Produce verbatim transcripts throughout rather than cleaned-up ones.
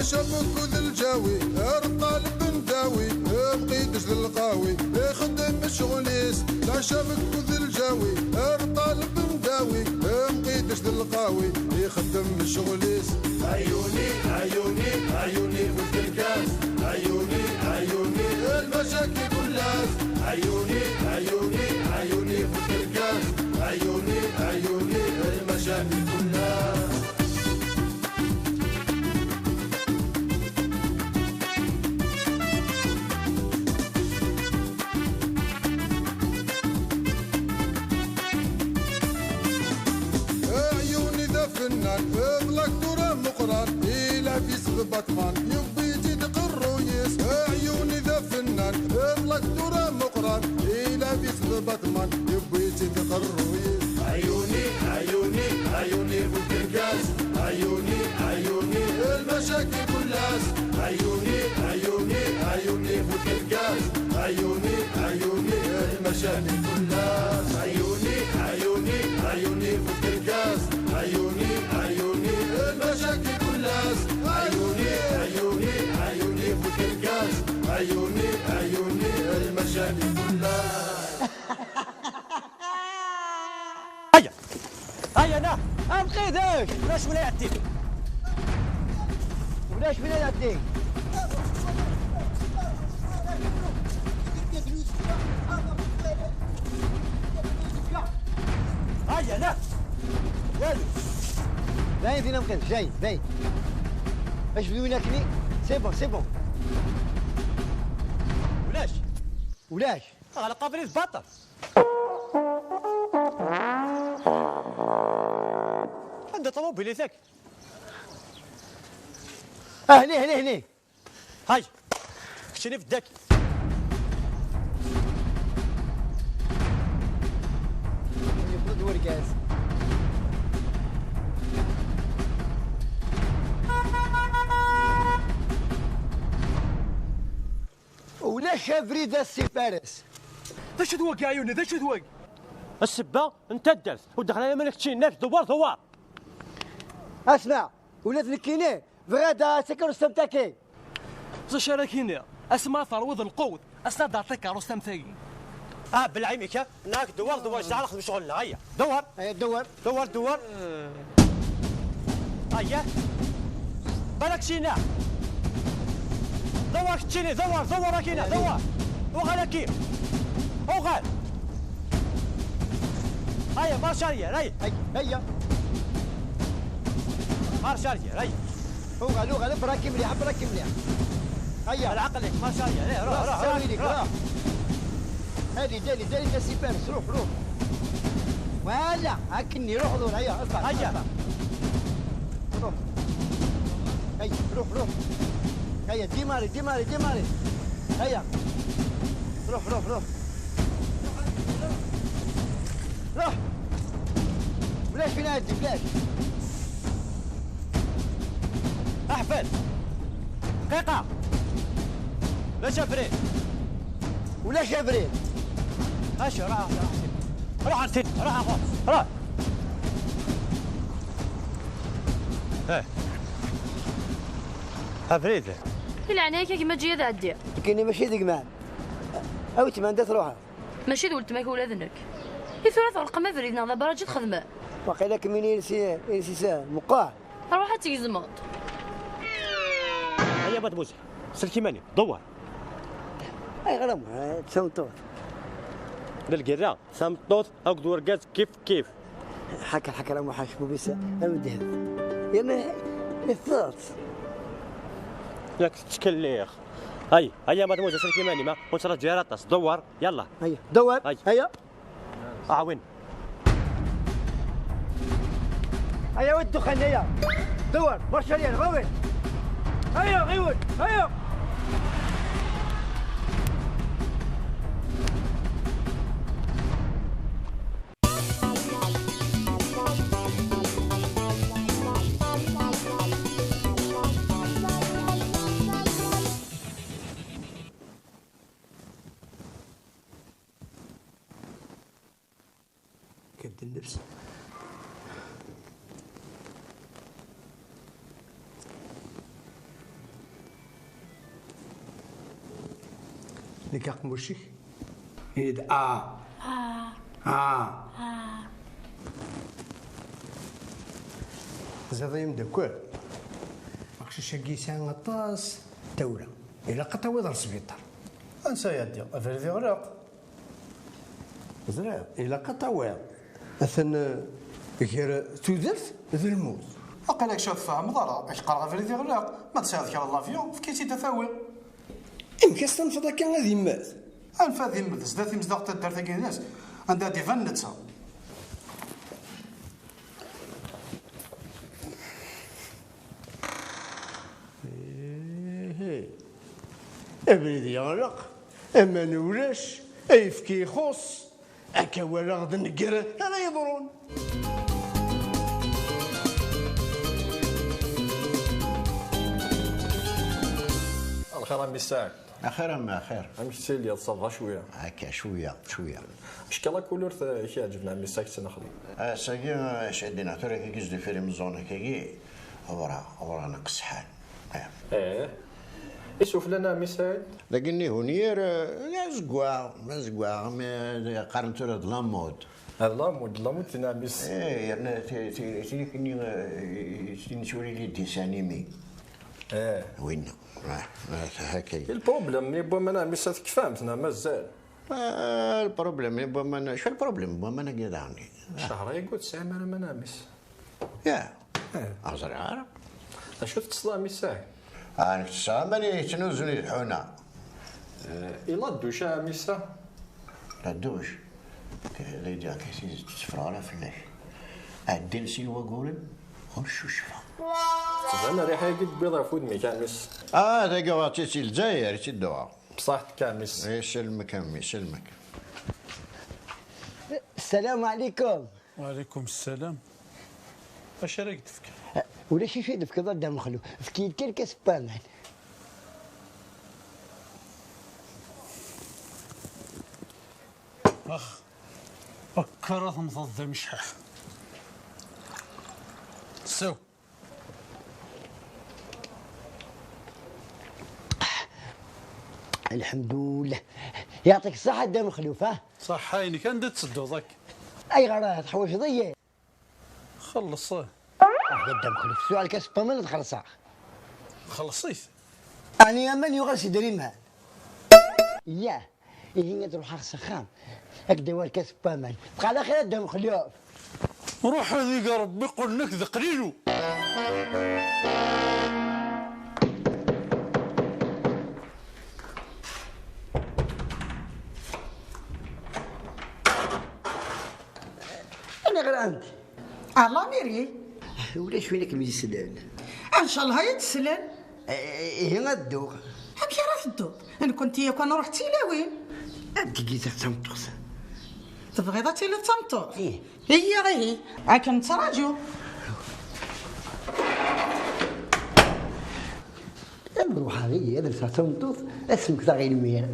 Cabek d lǧawi, ar ṭaleb ndawi, mqidec d lqawi, ixeddem ccɣel-is. La cabek d lǧawi, ar ṭaleb ndawi, mqidec d lqawi, ixeddem ccɣel-is. Ayuni, ayuni, ayuni bu tkerkas. Ayuni, ayuni, lmacakil kullas. Ayuni, ayuni, ayuni bu tkerkas. Ayuni, ayuni, lmacakil kullas. Aɛyuni d afennan, d laktur ameqqran, ilaf-is d Batman, yewwi-tt-id qerruy-is. Aɛyuni d afennan, d laktur ameqqran, ilaf-is d Batman, yewwi-tt-id qerruy-is. Ayuni, ayuni, ayuni bu tkerkas. Ayuni, ayuni, lmacakil kullas. Ayuni, ayuni, ayuni bu tkerkas. Ayuni, ayuni, lmacakil kullas. Ayuni, ayuni, ayuni bu tkerkas. Ayuni, ayuni, lmacakil kullas. Ayuni, ayuni, ayuni bu tkerkas. Ayuni, ayuni, lmacakil kullas. هيا، هيا، لا. أنقذك. ولاش ولا يعديك؟ ولاش ولا يعديك؟ هيا، لا. والو. باين فين أنقذك، جاي، باين. اش بدو يلاكني؟ سي بون، سي بون. ولاش؟ ولاش؟ على قابل يتبطل. عند طوموبيليتك. اه، هني، هني، هني. هاي. شنو في الدك؟ يقود ورقاز. ولاش ابريد السي فارس. ذا شو ذوق يا عيوني، ذا شو ذوق؟ السبة انت الدرس، ودخل على ملك تشيناك دوار دوار. اسمع، ولات نكيني، بغدا سكر السمتاكي. زا شاركيني، اسمع ثروض القوت، اسنا دار تكاروس تمثاقي. اه، بالعيميكا، ناك دوار دوار، جعل خدم شغلنا، هيا. دور. هيا، دور. دور، دور. هيا. بالك شينا. دور كتشيني، دور، دور كينا، دور. وغالا كيف. وغال. هيا، مارش اريير، هيا. هيا، هيا. مارش اريير، هيا. وغال، وغال، براكي مليح، براكي مليح. هيا. العقل ليك، مارش اريير، هيا، روح، روح، روح، روح، روح. روح. هادي، دالي، دالي، انت سي فارس، روح، روح. ولا، هاكني، روح دور، هيا، اطلع، هيا. اطلع. روح. هيا، روح، روح. هيا، ديماري، ديماري، ديماري. هيا. روح، روح، روح. روح. بلاش بنادي، بلاش. احفل. دقيقة. لا شابرين. ولا شابرين. اش، روح، روح، روح، روح، روح، روح. ايه. افريد. يلعن عليك يا كيما تجي هذا عدي. كاينين ماشي ديك مان. اوت ما عندها تروحها. ماشي د ولتمك ولا د نك. إي ثورة تغلقم أبريد ناض براجي تخدمه. واقيلا كميني ينسي، ينسي سا مقاع. روح تيزمط. هيا بات بوزي. سلكي ماني، دور. اي غرام، تساوي طوط. بالقرا، سام طوط، هاك دور كاز كيف كيف. حكا، حكا، راه محاش بوبيسا، أودي. يا ما، الثوت. ياك تتكليخ. هاي، هيا مادموزيل سلكي ماني ما، وانت راه جاي راطاس، دور، يلا. هيا، دور، هاي. هيا. آه، وين؟ هيا، وين الدخان، هيا؟ دور، برشا ريال، غوي. هيا، غيول، هيا. كبد النفس. Deg aqemmuc-ik, ini-d a. A. A. Ziḍ ay ameddakel. Aqcic-agi yesɛa aṭas n tawla. Ilaq ad tawiḍ ɣer sbiṭar. Ansa iɛeddi? Abrid iɣleq. Ẓriɣ, ilaq ad tawiḍ. Atan, eh, gar tudert d lmut. Aql-ak ur tfehmeḍ ara. Ak qqareɣ abrid iɣleq. Ma tesɛiḍ kra n l'avion, efk-itt-id ad tawiḍ. Amek as-tanfeḍ akka ad immet? Anef ad immet, zdat imezdaɣ n taddart-agi-ines, anda ad d-iban netta. Ihi. Abrid yeɣleq, aman ulac, ayefki ixuṣ, akka walaɣ d nnger ara yeḍrun. Lxir a mmi Saɛid. Axir a mmi, axir. Amek tiliḍ, ça va cwiya? Akka, cwiya, cwiya. Acku la couleur t-, i k-iɛeǧben a mmi Saɛid, ttnexli. Ass-agi, eh, ceddineɣ tura kiki zdi fir imeẓẓuɣen akkagi, ɣur-, ɣur-aneɣ qesḥan. Eh. Eh. Isuflan a mmi Saɛid? Dagi nni hunyir, eh, d azeggaɣ, d azeggaɣ, mi, eh, qqaren tura d la mode. Ah, d la mode, d la mode, tin a mmi s- Eh, yerna ti-, ti-, tili kini, eh, tin nettwali les dessins animés. Eh. Winna. Ah, ah, hakka. Le problème, n waman a mmi Saɛid, tekfamt neɣ mazal? Ah, le problème, n waman, acu le problème, n waman-agi daɣen? Ah. Cehṛ-agi ur tesɛim ara aman a mmi s- Ya. Eh. Ur ẓriɣ ara. Acu teṭṭseḍ a mmi Saɛid? Ah, nekk ttesseɣ aman yettnuzun di tḥuna. Eh, i la douche a mmi Saɛid? La douche? K-, la idea kif tetteffreɣ ara fell-ak. Ɛeddan sin waguren, ur ccucfeɣ. Tettban rriḥa-agi tewwiḍ ɣef wudem-ik a mmi Saɛid. Ah, tagi ɣer-tt-, si Lezzayer i tt-id-uɣeɣ. Bṣaḥet-k a mmi Saɛid. Iselmek a mmi, iselmek. Ssalamu ɛlikum. Wa ɛlikum ssalam. Acu ara k-d-fkeɣ? Eh, ulac acu i d-tefkeḍ a Dda Mexluf? Efk-iyi-d kan lkas n waman. Ax, akka ara temmteḍ d amecḥaḥ. Sew. Lḥemdullah. Yeɛṭik ṣṣeḥḥa a Dda Mexluf, ha? Ṣṣeḥḥa-inek, anda tettedduḍ akka? Ayɣer, ah, teḥwaǧeḍ-iyi? Xelleṣ. Ah, a Dda Mexluf, sɛu lkas n waman ad xellṣeɣ. Xelleṣ-it. Ɛni aman yuɣal s idrimen? Yah. Ihi ad ruḥeɣ s axxam. Ad k-d-awiɣ lkas n waman. Bqa ɛla xir a Dda Mexluf. Ruḥ ad iga Rebbi qullen-ak d qlilu. Aniɣer ɛand? Ah, la mairie. Ulac win i kem-yeslen. Ah, ncallah ad t-slen. Eh, ihi ad dduɣ. Amek ara tedduḍ? Nekkenti yakk ad nruḥ d tilawin. Ad d-tgiḍ d tameṭṭut. Tebɣiḍ ad tiliḍ d tameṭṭut? Ih. Iyya ihi, ad kem-nettraǧu. Ad ruḥeɣ ihi, ad lseɣ d tameṭṭut, ad smektaɣ i lmir.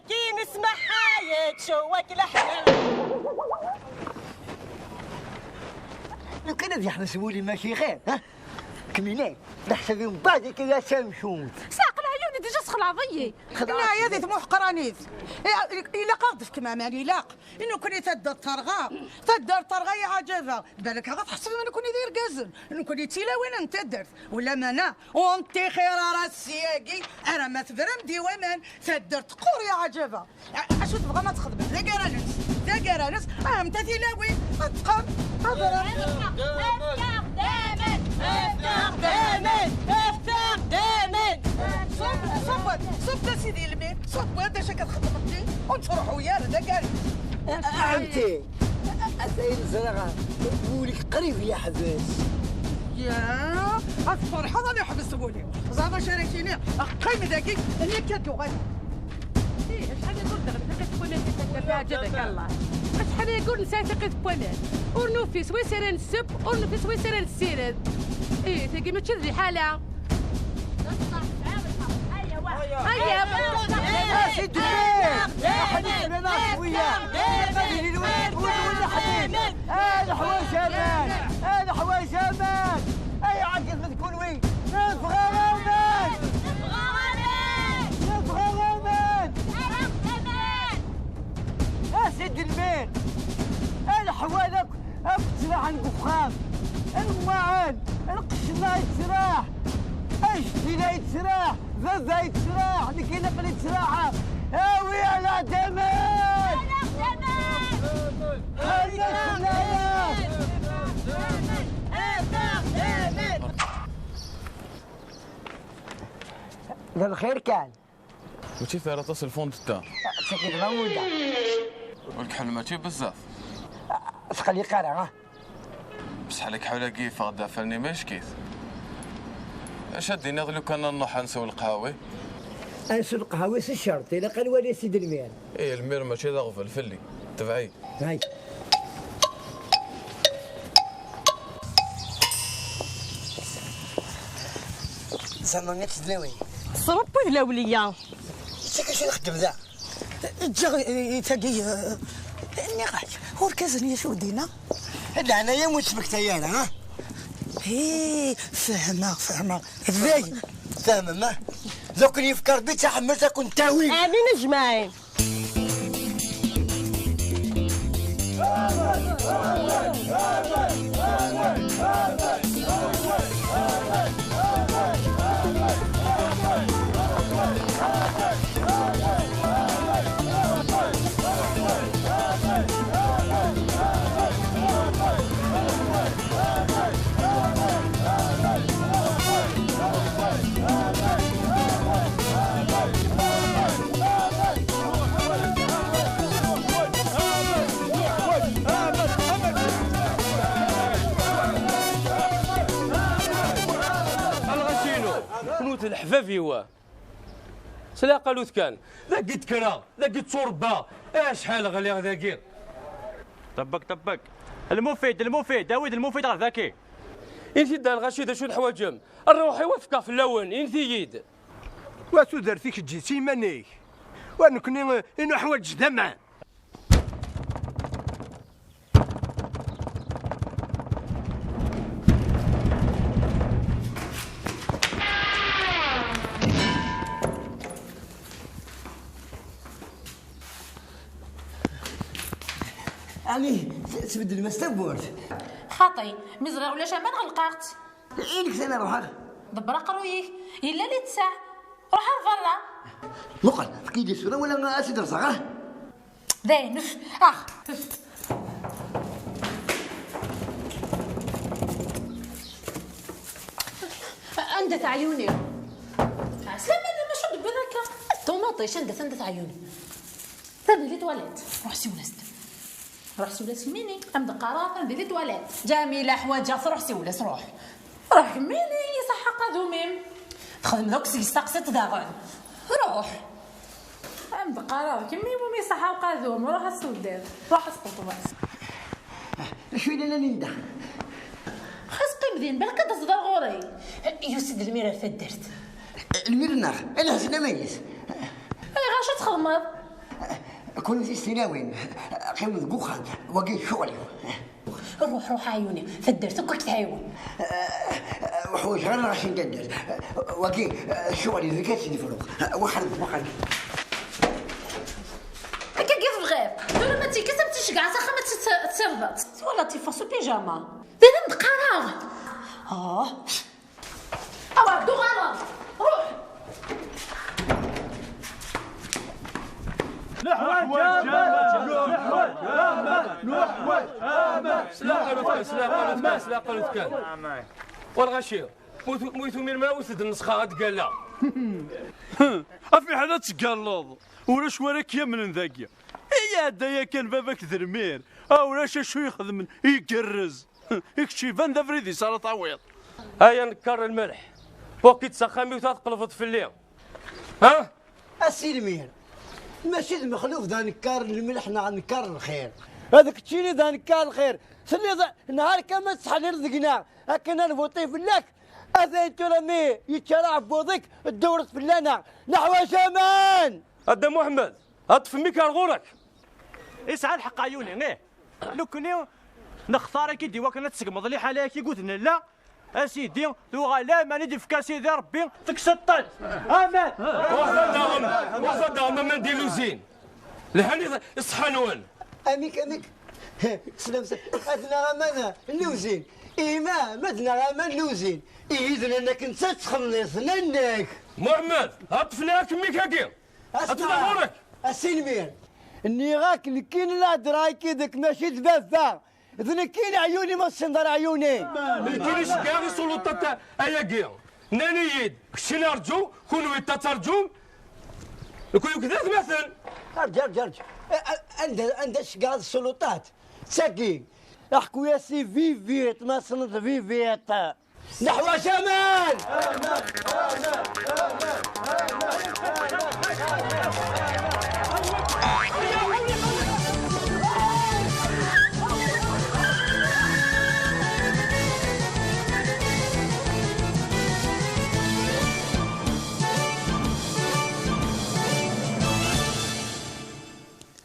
كي نسمعها يتشوك الحياة. لو كان هذا يحبس ولي ماشي خير، ها؟ كمينة، نحسب يوم بعد كذا سامسونج. ساق العيون ديجا سخلعضيي. خلعضيي. لا، يا ذي طموح قرانيت. إلا قاضف كما مالي لاق. Nekkni taddart terɣa, taddart terɣa i ɛǧaba. Balak ɣa tḥesbem nekkni d irgazen, nekkni d tilawin n taddart. Ulamana ur nettixir ara ssyagi, ara ma tebram-d i waman, taddart teqqur i ɛǧaba. A-, acu tebɣam ad txedmem? D agaran-nnes, d agaran-nnes, ahamt a tilawin, ad teqqar, ad ɣren. Efk-aɣ-d aman! Efk-aɣ-d aman! Efk-aɣ-d aman! Ṣubb, ṣubb, ṣubb a sidi lmir, ṣubb, d acu akka txedmeḍ-t? Ur nettruḥu ara d agar. Ɛemti, atan ẓriɣ wul-ik qrib yeḥbes. Ad tferḥeḍ, ad iḥbes wul-iw. Ẓer acu ara k-iniɣ, qqim dagi, nekk ad d-uɣaleɣ. Ih, acḥal i ẓur daɣen taqit n waman di taddart, ɛǧabak Allah. Acḥal i ur nesɛi taqit n waman. Ur nufi s wis ara nsebb, ur nufi s wis ara nessired. Ih, tagi mačči d liḥala. Aya, aya. Aḥbib, wala, wala, wala, ḥbib. Ah, leḥwayeǧ aman! Ah, leḥwayeǧ aman! Ay, ɛeggeḍ d kunwi! Nebɣa aman! Nebɣa aman! Nebɣa aman! A Sidi Lmir! A leḥwal akk, akk ttraḥen deg uxxam! Lmaɛen! Lqecc-nneɣ yettraḥ! Ajeǧǧig-nneɣ yettraḥ! Baba yettraḥ, nekk ilaq ad ttraḥeɣ. Awi ala daman! Ala daman! Ala daman! D lxir kan. Mačči tara aṭas lfond ta. Sakit d amuda. Ur lḥal mačči bezzaf. Tqelliq ara, ha? Bṣeḥ lkeḥyul-agi yeffeɣ-d ɣef allen-im acek-it. Acu ad d-tiniḍ lukan ad nruḥ ad nsew lqahwi? Ad nsew lqahwi s ccerṭ, ilaq ad nwali Sidi Lmir. Ih, Lmir mačči d aɣbel fell-i. Tebɛ-iyi. Hay. Zama ad tedlawi. S Ṛebbi d lawliya. Zik acu nxeddem da? Ǧǧiɣ, eh, tagi, eh, nniɣ-ak, urkazen-is ur dinna. Leɛnaya-m ur ttmektay ara, ha? Hi, fehmeɣ, fehmeɣ. D dayen. Tfehmem, ha? Dakken yefka Rebbi taḥemmelt ad ken-tawi. Amin ajmaɛin. Lɣaci-inu, kenwi d leḥbab-iw. S leɛqel-ik kan. Dagi d-kkreɣ, dagi tturebbaɣ. Acḥal ɣliɣ dagi. Ṭebbek, ṭebbek. Lmufid, lmufid, awi-d lmufid ɣer daki. Init-d a lɣaci d acu teḥwaǧem. Rruḥ-iw ad fkeɣ fell-awen, init-iyi-d. Wa tudert-ik eǧǧ-itt i yiman-ik. Wa nekni, eh, i nuḥwaǧ d aman. Ɛni t-, tbeddlem-as tawwurt? Xaṭi, mi ẓriɣ ulac aman ɣelqeɣ-tt. Inek sana ruḥeɣ. Ḍebber aqerruy-ik, yella li ttesɛa. Ruḥ ar berra. Muqel, efk-iyi-d isura wala ad t-id-rẓeɣ, ah. Dayen, uf, ax. Anda-t ɛyuni? Ɛeslama, macu d-tewwiḍ akka? Ṭumaṭic, anda-t, anda-t ɛyuni? Tadli twaliḍ. Ruḥ siwel-as-d. Ruḥ siwel-as kemmini. Am d-qqareɣ, tadli twaliḍ. Ǧamila, ḥwaǧeɣ-t, ruḥ siwel-as, ruḥ. Ruḥ kemmini, iṣaḥ aqadum-im. Txedmeḍ akk seg-s taqsiṭ daɣen. Ruḥ. Am d-qqareɣ, kemmini, iṣaḥ aqadum, ruḥ ad s-tewdiḍ. Ruḥ ad s-teṭṭbeḍ. D acu yellan a Linda? Xas qqim din, balak ad d-taseḍ ar ɣur-i. Yusi-d Lmir ar taddart. Lmir-nneɣ, ad nehzen amayes. Ayɣer acu txedmeḍ? Kunwi s tilawin, qqim deg uxxam, wagi d ccɣel-iw. Ruḥ, ruḥ, ɛyuni, taddart akk ad k-tɛiwen. Ur ḥwaǧeɣ ara lɣaci n taddart. Wagi, ccɣel-iw, deg ad tt-id-fruɣ. Wexxer-d, wexxer-d. Akka i tebɣiḍ? Tura ma d tikkelt am ticegɛa s axxam ad tt-, ad tt-tirbeḍ. Twalaḍ yeffeɣ s upijama. D ayen am d-qqareɣ. Ah. Awa, d uɣaleḍ. Ruḥ. Leḥwaǧ aman! Leḥwaǧ aman! Leḥwaǧ aman! Slaqalut kan, slaqalut kan, slaqalut kan. Wa lɣaci, mu tu-, mu tumirem ara wet-d nnṣxa ad d-galla. Afiḥel ad tgalleḍ. Ulac wara k-yamnen dagi. Iɛedda yakan baba-k d Lmir. A ulac acu ixedmen igerrez. I kečč iban d abrid-is ara tawiḍ. Ay anekkar n lmelḥ, wakk-itt s axxam-iw ta tqelbeḍ fell-i. Ha? A Si Lmir, mačči d Mexluf d anekkar n lmelḥ neɣ anekkar n lxir. Ad keččini d anekkar n lxir. Telliḍ nehar kamel tettḥellileḍ deg-neɣ akken ad nvuṭi fell-ak. Atan tura mi yečča aɛebbuḍ-ik, ddewret fell-aneɣ. Neḥwaǧ aman! A Dda Muḥemmed, ṭṭef mmi-k ar ɣur-k. Yesɛa lḥeqq ɛyuni, ih. Nekkni nextar-ik-id i wakken ad tseggmeḍ liḥala-agi i gud nella. A Sidi, tuɣal aman i d-ifka Sidi Ṛebbi, tekkseḍ-ten. Aman! Ruḥet ad d-taɣem, ruḥet ad d-taɣem aman di luzin. Lhan i ṣṣeḥḥa-nwen. Amik, amik. Slam, slam. Ad naɣ aman n luzin. Ihi ma, ma d naɣ aman n luzin. Ihi d nannak netta ttxelliṣen nannak. Muḥemmed, ṭṭef-nni akk mmi-k-agi. Ad tt-naɣ ɣur-k. A Si Lmir. Nniɣ-ak, nekkini la hedreɣ-ak-id, mačči d baba. D nekkini ɛyuni ma tessineḍ ara ɛyuni. Nekkini ceggaɣ isuluṭat ayagi. Nnan-iyi-d, keččini rǧu, kunwi ta terǧum. Nekkni nekk d atmaten. Rǧu, rǧu, rǧu. A, a, anda, anda ceggaɣ isuluṭat? D tagi. Aḥku-yas i Vivit, ma tessneḍ Vivit. Neḥwaǧ aman!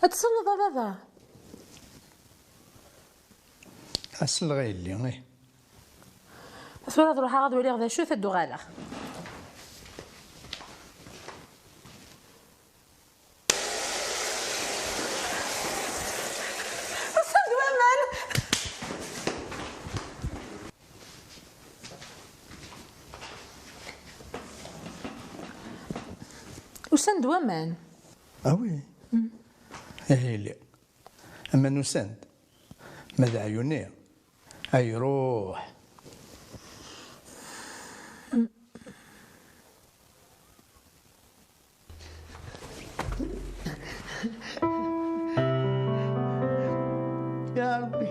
Ad tselleḍ a baba? Ad selleɣ a yelli, ih. Tura ad ruḥeɣ ad waliɣ d acu-t, ad d-uɣaleɣ. Usan-d waman! Usan-d waman. Ah oui. Mm. Ih a yelli. Aman usan-d. Ma d aɛyuni, ay ruḥ. يا ربي،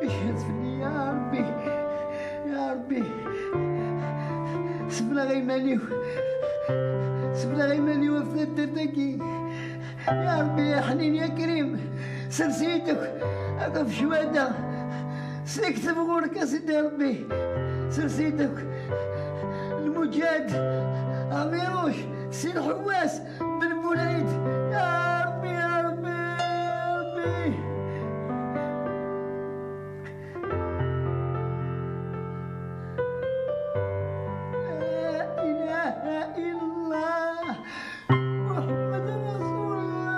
اجهز فيني يا ربي، يا ربي. سبلا غيمانيو، سبلا غيمانيو في الدردكي. يا ربي يا حنين يا كريم، سرسيتك أقف شوادة، سلكت بغورك يا سيدي ربي، سرسيتك المجاد، عميروش، سي الحواس، بن بوليد. يا ربي، يا ربي، يا ربي. لا إله إلا الله. محمد رسول الله.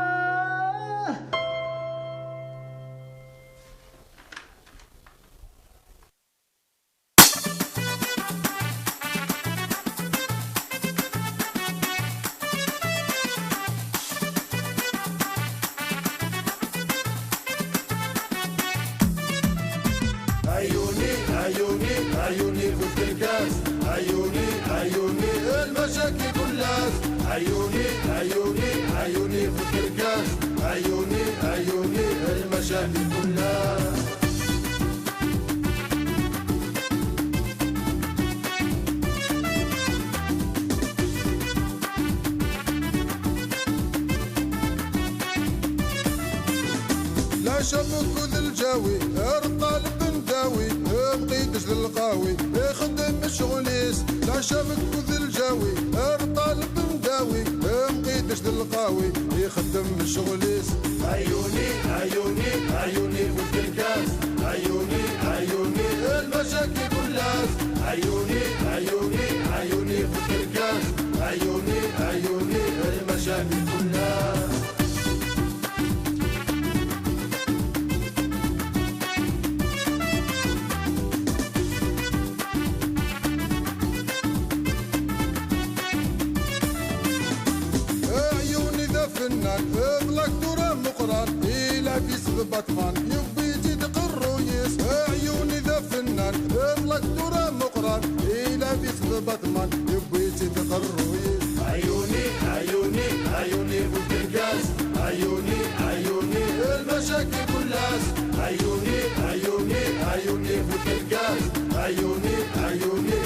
عيوني، عيوني، عيوني في الكركاس. عيوني، عيوني، المشاكل كلها. عيوني، عيوني، عيوني في الكركاس. عيوني، عيوني، المشاكل كلها. لا شبك ذا الجاوي، ارقى البنداوي، مقيدش للقاوي، يخدم الشغليس. لا شبك ذا الجاوي، ارقى البنداوي، مقيدش للقاوي، يخدم الشغليس. عيوني، عيوني، عيوني في الكركاس. عيوني، عيوني، المشاكل كلها. عيوني، عيوني، عيوني في الكركاس. عيوني، عيوني، المشاكل كلها. عيوني ذا فنان، اطلق دورة مقران، إلى في سبب باتمان، يبي تدق الرويس. عيوني ذا فنان، اطلق دورة مقران، إلى في سبب باتمان، يبي تدق الرويس. عيوني، عيوني، عيوني في الكركاس. عيوني، عيوني، المشاكل كلها. عيوني، عيوني، عيوني في الكركاس. عيوني، عيوني،